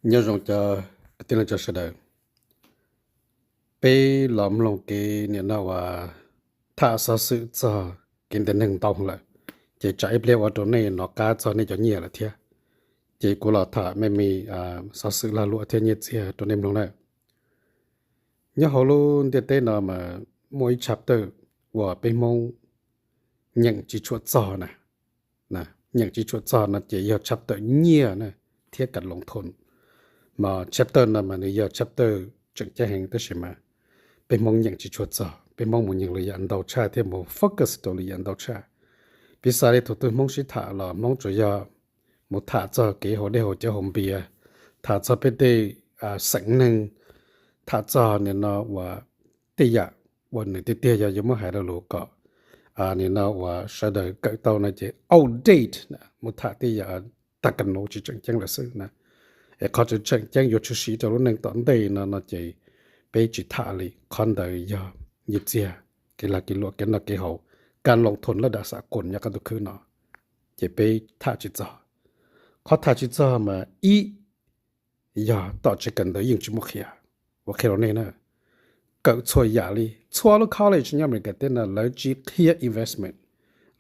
Nyob zoo cov kwv tij neej tsa sawv daws, peb los mloog kev nim no uas tham xov xwm txog kev ntiaj neeg ntau lawm, ces tsam ib pliag ua rau nej nov qab txog nej cov nyiaj lawm thiab. Ces kuv los tham me me xov xwm lag luam thiab nyiaj txiag rau nej mloog na. Nyob hauv lub ntiaj teb no mas muaj ib chapter uas peb Hmoob nyeem tsis tshua txog na. Nyeem tsis tshua txog no ces yog chapter nyiaj na thiab kas loos thoos. Mas chapter no mas nws yog chapter tseem ceeb heev tab sis mas peb Hmoob nyeem tsis tshua txog, peb Hmoob mus nyeem lwm yam ntau tshaj thiab mus focus rau lwm yam ntau tshaj. Piv xam li thaum twg Hmoob sib tham los Hmoob tsuas yog mus tham txog kev haus dej haus cawv haus npias, tham txog peb tej xeem neeg, tham txog nim no uas tej yam uas nws tiag tiag yog yuav muab hais rau lus kom nim no uas sawv daws kawm tau no ces outdate, mus tham tej yam tag kas nuv tsis tseem ceeb lawm xwb na. Es qhov tseem tseem ceeb yuav tshwm sim rau lub neej tom ntej no no ces peb tsis tham li. Qhov ntawd yog nyiaj txiag, kev lag kev luam, kev noj kev haus, kas loos thoos laj dam xav kuas nyob qab ntuj khwb no, ces peb tham tsis txog. Qhov tham tsis txog mas ib, yog tom tsev kawm ntawv yeej tsis muaj qhia. Ua qhia rau nej na, kawm txhua yam li txhua lub college nyob Amelikas teb no lawv tsis qhia investment,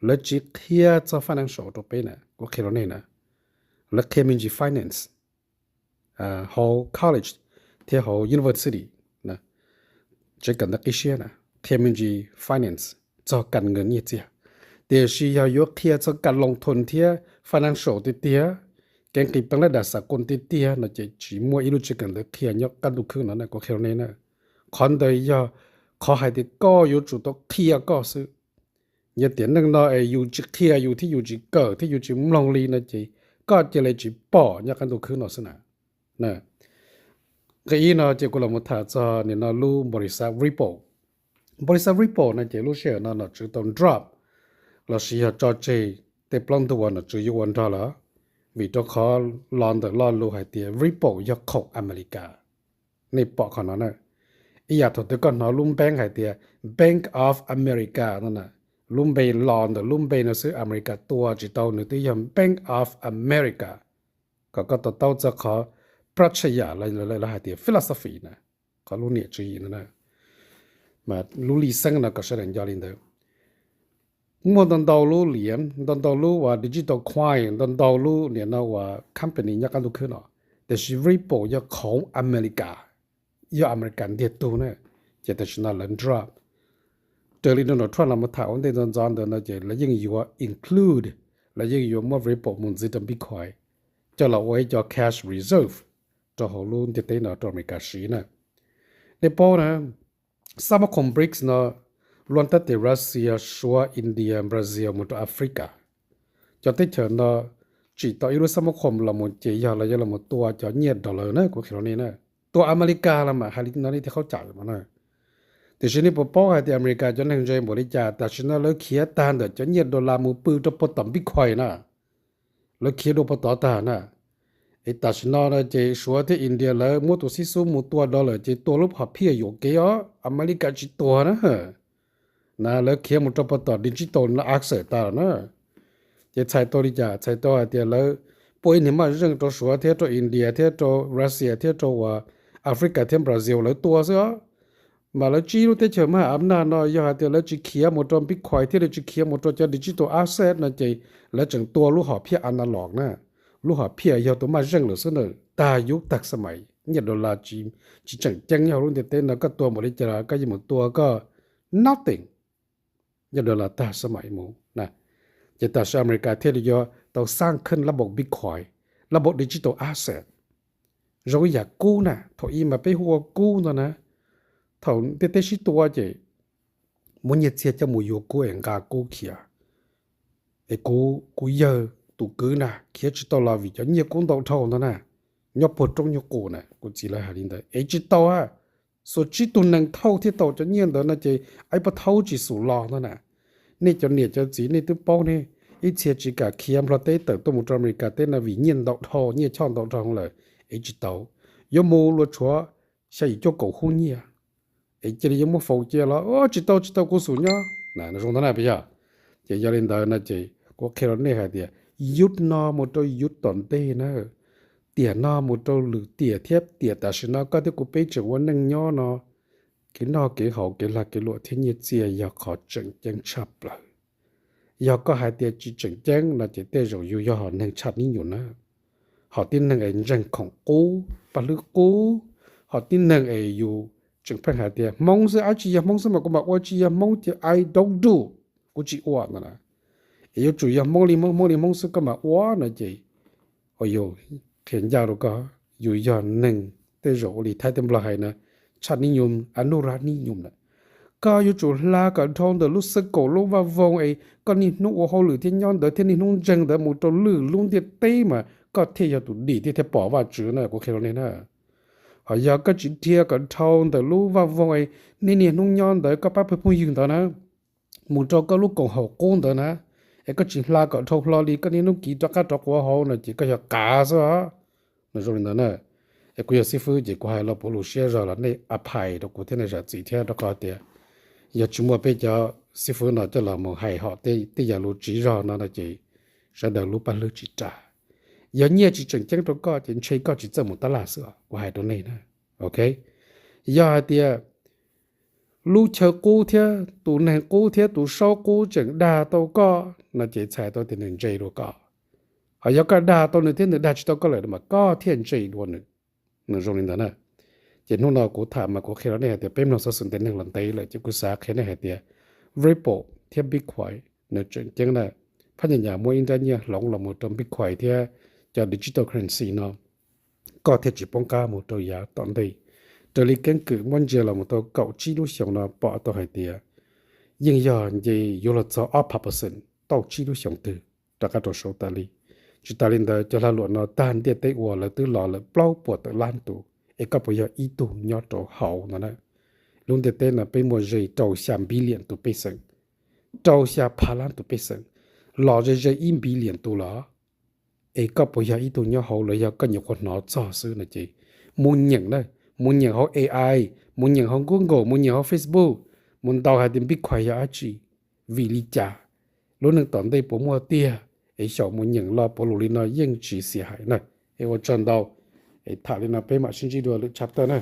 lawv tsis qhia txog financial rau peb na. Kuv qhia rau nej na, lawv qhia me ntsis finance hauv college thiab hauv university, tsev kawm ntawv qib siab na, qhia me ntsis finance, txog kas nkees nyiaj txiag. Tiam sis yog yuav qhia txog kas loos thoos thiab financial tiag tiag, kev nqis peev laj dam xav kuas tiag tiag no ces tsis muaj ib lub tsev kawm ntawv qhia nyob qab ntuj khwb no na. Kuv qhia rau nej na, qhov ntawd yog qhov hais tias koj yuav tsum tau qhia koj xwb. Yog tiam neej no es yus tsis qhia yus thiab yus tsis kawm thiab yus tsis mloog li no ces koj cia li tsis pom nyob qab ntuj khwb no xwb na. Nqe ib no ces kuv los mus tham txog nim no lub npaus lis xav Ripple. Npaus lis xav Ripple no ces lub sij hawm no nom tswv tau drop lossis yog tso tseg tej plaub ntug uas nom tswv yuav ua nrog lawm, vim rau qhov los ntawm lo lus hais tias Ripple yog khoom Amelikas. Nej pom qhov no na, ib yam thaum twg koj hnov lub npeeb hais tias Bank of America no na, lub npe los ntawm lub npe no xwb, Amelikas tua tsis tau, nws twb yog Bank of America. Kom koj to taub txog qhov praj tshaj yam lawv hais tias philosophy na, qhov lub niam tswv yim no na, mas lub lis xeeb no kom sawv daws nco li ntawd. Muaj ntau ntau lub liam, ntau ntau lub uas digital coin, ntau ntau lub nim no uas company nyob qab ntuj khwb no, tiam sis Ripple yog khoom Amelikas, yog Amelikas ntiag tug na, ces tam sim no lawv drop. Raws li Donald Trump los mus tham ua ntej ntxov ntxov ntawd no ces lawv yeej yuav include, lawv yeej yuav muab Ripple mus ntxiv rau Bitcoin, coj los ua ib co cash reserve rau hauv lub ntiaj teb no rau Amelikas siv na. Nej paub na, xab mab khoom BRICS no luaj ntab tes Russia, Suav, India, Brazil mus rau Africa. Cov teb chaws no tsim tau ib lub xab mab khoom los mus ces yog los yuav los mus tua cov nyiaj dollar na, kuv qhia rau nej na. Tua Amelikas los mas hais li no nej thiaj qhov cam no na. Tiam sis nej puas paub hais tias Amelikas cov neeg ntse npaum li cas, tam sim no lawv khiav tag ntawm cov nyiaj dollar mus pw rau puag tom Bitcoin na. Lawv khiav dua puag tod tag na. Es tam sim no no ces Suav thiab India lawv muab tus xib xub mus tua dollar ces tua lub hom phiaj yuam kev os, Amelikas tsis tua na. Na lawv khiav mus rau puag tom digital asset tag lawm na. Ces txhais tau li cas? Txhais tau hais tias lawv pua ib niag maj zeej rau Suav thiab rau India thiab rau Russia thiab rau uas Africa thiab Brazil lawv tua xwb os. Mas lawv tsib lub teb chaws maj am naj no yog hais tias lawv tsis khiav mus rau Bitcoin thiab lawv tsis khiav mus rau cov digital asset no ces lawv tseem tua lub hom phiaj analog na. Lub hom phiaj yog tus maj zeej lawm xwb na, tag yub tag xab mais, nyiaj dollar tsis tseem ceeb nyob hauv lub ntiaj teb no, koj tua npaum li cas los koj yeej mus tua koj nothing, nyiaj dollar tag xab mais mus na. Ces tam sim Amelikas thiaj li yuav tau xaj kheej lab npaum Bitcoin, lab npaum digital asset, zoo ib yam kub na. Thaum ub mas peb hu ua kub ntag na. Thaum ntiaj teb sib tua ces muab nyiaj txiag coj mus yuav kub es nqa kub khiav. Es kuv, kuv yawg tus kwv na khiav tsis tau los vim cov nyiaj kub ntau dhau ntag na, nyob puag roob nyuag qus na, kuv txiv lawv hais li ntawd es tsis tau a. Xuas tsib tug nees thauj thiaj tau cov nyiaj ntawd no ces ib puag thaub tsis xum los ntag na. Nej cov niam cov txiv nej twb paub ne, ib txhia tsis kam khiav nplog teb tawm tuaj mus rau Amelikas teb no vim nyiaj ntau dhau, nyiaj choj ntau dhau lawm, es tsis tau. Yuav mus luag tshuav xya yim cuaj kaum hub nyiaj, es cia li yuav muab faus cia los, tsis tau tsis tau, kuv xum nyob na, zoo ntag na puas yog? Ces yog li ntawd no ces kuv qhia rau nej hais tias yus no mus rau yus tom ntej na, tiam no mus rau lwm tiam thiab tiam tam sim no koj thiab kuv peb tseem ua neej nyob no, kev noj kev haus, kev lag kev luam thiab nyiaj txiag yog qhov tseem ceeb tshaj plaws. Yog koj hais tias tsis tseem ceeb no ces tej zaum yus yog hom neeg tshaj nib nyum na. Hom tib neeg es ntseeg khoom qub, paj hlwb qub, hom tib neeg es yus tseem pheej hais tias Hmoob xwb, ab tsis yog Hmoob xwb mas kuv mam ua, tsis yog Hmoob ces I don't do, kuv tsis ua no na. Es yuav tsum yog Hmoob li Hmoob, Hmoob li Hmoob xwb koj mam ua no ces, ua yus qhia ncaj rau koj, yus yog neeg tej zaum ua li Thaib thiab Nplog hais na, tshaj nib nyum, a nuj rab nib nyum na. Koj yuav tsum hla kom dhau ntawm lub xab kaum lub vaj voog es koj niaj hnub ua hauj lwm thiab nyob ntawd thiab niaj hnub ntseeg ntawd mus rau lwm lub ntiaj teb mas koj thiaj yog tus dim thiab thiaj pom Vajtswv na, kuv qhia rau nej na. Ho yog koj tsis dhia kom dhau ntawm lub vaj voog es nej niaj hnub nyob ntawd koj pab pawg phooj ywg ntawd na, mus rau koj lub koom haum qub ntawd na, es koj tsis hla kom dhau hlo li koj niaj hnub kiv rov qab rov quav hauv no ces koj yog qav xwb os. Nws zoo li ntawd na. Es kuv yog xib fwb ces kuv hais lo puav lus siab zog los nej a phais rau kuv thiab nej zam txim thiab rau qhov tias yog tsis muaj peb cov xib fwb no coj los mus hais hom tej yam lus tsiv zog no no ces sawv daws lub paj hlwb tsis ras. Yog nyiaj tsis tseem ceeb rau koj ces ntshe koj tsis txawj mus tab laj xwb os, kuv hais rau nej na. Ok, yog hais tias lub chaw qub thiab tus neeg qub thiab tus saub qub tseem dag tau koj no ces txhais tau tias nws ntse dua koj. Ho yog koj dag tau nws thiab nws dag tsis tau koj lawm mas koj thiaj ntse dua nws. Nws zoo li ntawd na. Ces hnub no kuv tham mas kuv qhia rau nej hais tias peb mloog xov xwm ntev neeg los ntev lawm ces kuv xav qhia nej hais tias Ripple thiab Bitcoin nws tseem ceeb na. Phab nyas nyas muaj ib nrab nyiaj hloov los mus rau Bitcoin thiab cov digital currency no, koj thiaj tsis poob qab mus rau yav tom ntej. Raws li keeb kwm muab ntsia los mus tau kaum tsib lub xyoo no pom tau hais tias yeej yog nce yuav luag txog ob phav percent tau tsib lub xyoo twg rov qab rau saud tas li. Tsis tas li ntawd cov lag luam no tag ntiaj teb ua lawv twb los lawm plaub puas tawm lab tus, es koj puas yog ib tug nyob rau hauv no na? Lub ntiaj teb no peb muaj ze rau xya billion tus pej xeem, rau xya phav lab tus pej xeem, los ze ze ib billion tus los, es koj puas yog ib tug nyob hauv los yog koj nyuam qhuav hnov txog xwb no ces mus nyeem na, mus nyeem hauv A I, mus nyeem hauv Google, mus nyeem hauv Facebook, mus ntaus hais tias Bitcoin yog dab tsi, vim li cas, lub neej tom ntej puas muaj tiag, es xyaum mus nyeem lo puav lus li no yeej tsis xiam hais na. Es ua tsaug ntau, es tham li no peb mam sib ntsib dua lwm chapter na.